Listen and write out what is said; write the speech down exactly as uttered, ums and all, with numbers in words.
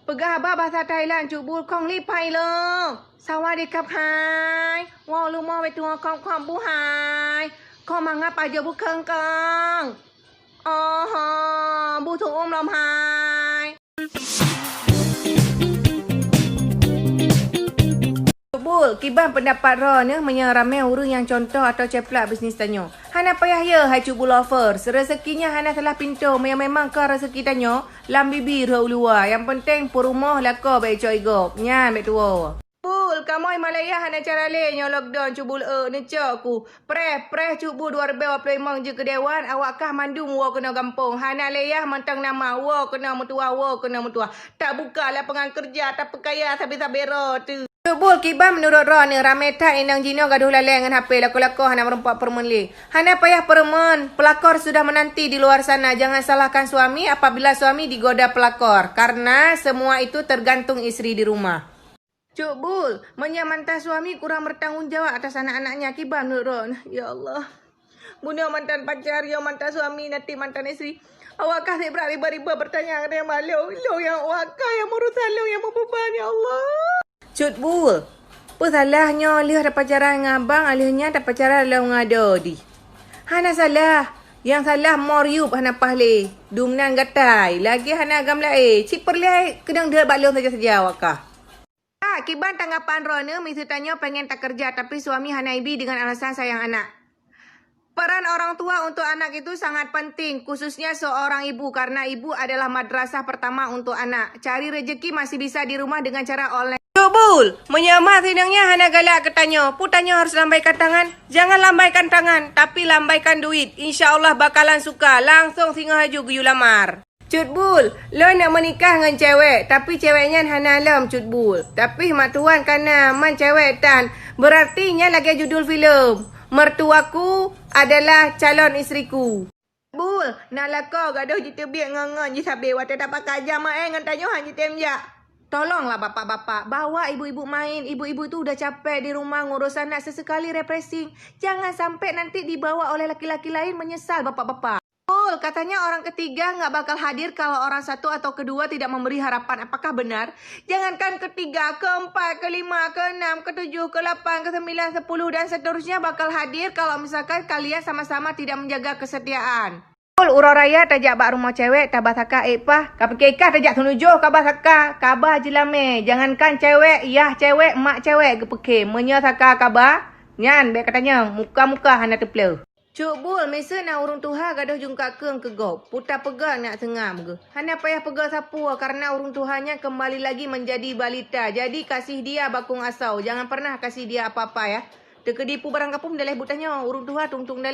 Peugah haba bahasa Thailand, Cut Bul, "Kong li pai lo." Sawadee kap hai. Wow, lumo beutôi kong kong bu hai. Kong mangap aja bu kong kong. Oho, bu tuom lom hai. Cut Bul, kiban pendapat droeneuh meunyoe ramé ureuëng nyang contoh atawa ceuplak bisnis tanyoe? Hana payah yö hai Cut Bul Lovers. Rezeki nyan hana salah pintoe, meunyoe memang ka rezeki tanyoe lam bibi rhot u luwa. Nyang peunteng peurumoh lakoe bèk icok igop. Nyan bèk tuwoe. Bul, kamoe Malaya hana cara lé nyoe lockdown Cut Bul eu neucok ku. Preh, preh Cut Bul dua ribèe dua ploh limong jeuet keu dewan, awak kah mandum woe keunoe gampông. Hana lé yah mantong nama, woe keunoe meutuwah, woe keunoe meutuwah. Tabuka lapangan keureuja, tapeukaya sabe-sabe droe teuh. Cut Bul, kiban meunurot droeneuh ramé that inong jinoe gadôh lalée ngon H P, lakoe-lakoe hana meureumpok peureumeun lé. Hana payah peureumeun, pelakor sudah menanti di luar sana. Jangan salahkan suami apabila suami digoda pelakor, karena semua itu tergantung istri di rumah. Cut Bul, meunyoe mantan suami kurang bertanggung jawab atas anak-anaknya, kiban meunurot droeneuh? Ya Allah. Bunoe mantan pacar, nyoe mantan suami, nanti mantan istri. Awak kah sibrak riba-riba bertanya dengan malu. Lôn nyang awak kah nyang meurusan, lôn nyang meubeban, ya Allah. Cut Bul, peue salah nyoe lheueh tapacaran ngon abang, lheueh nyan tapacaran lom ngon Dodi? Hana salah. Nyang salah mor yup hana paih lé. Dum nan gatai, lagée hana agam laén. Cit peureulée keudong deuet bak lôn saja-saja awak kah. Kiban tanggapan droeneuh, miseue tanyoe pengen takeureuja, tapi suami hana ibi dengan alasan sayang anak. Peran orang tua untuk anak itu sangat penting, khususnya seorang ibu, karena ibu adalah madrasah pertama untuk anak. Cari rezeki masih bisa di rumah dengan cara online. Cut Bul, meunyoe mak sinong nyan hana galak keu tanyoe, peue tanyoe harus lambaikan tangan? Jangan lambaikan tangan, tapi lambaikan duit. Insya Allah bakalan suka, langsung singoh laju geuyue lamar. Cut Bul, lôn nak meunikah ngon cewek, tapi cewek nyan hana lom Cut Bul. Tapi mak tuan ka na man cewek tan, beurarti nyan lagée judul filem, Mertuaku Adalah Calon Istriku. Bul, na lakoe gadôh jiteubiet ngon-ngon jisabe watée tapakat jak maén ngon tanyoe han jitem jak. Tolonglah bapak-bapak, bawa ibu-ibu main. Ibu-ibu tu udah capek di rumah ngurus anak, sesekali refreshing. Jangan sampai nanti dibawa oleh laki-laki lain, menyesal bapak-bapak. Betul, katanya orang ketiga nggak bakal hadir kalau orang satu atau kedua tidak memberi harapan. Apakah benar? Jangankan ketiga, keempat, kelima, keenam, ketujuh, kelapan, kesembilan, sepuluh, dan seterusnya bakal hadir kalau misalkan kalian sama-sama tidak menjaga kesetiaan. Betul, uroe raya tajak bak rumoh cewek, taba saka ék pah. Ka pike kah tajak seunujoh kaba saka, kaba jeulamé. Jangankan cewek, yah cewek, mak cewek geupike. Meunyoe saka kaba, nyan bék katanyong, muka-muka hana teupleuh. Cut Bul, miseue na ureuëng tuha gadôh jungkat keueng keu gob, peue tapeugah nak seungab geuh. Hana payah peugah sapeue, karena ureuëng tuha nyan kembali lagi menjadi balita. Jadi kasih dia bakong asau, jangan pernah kasih dia apa-apa ya. Teukeudi peue barang kapum daleh buet tanyoe, ureuëng tuha tung-tung daleh.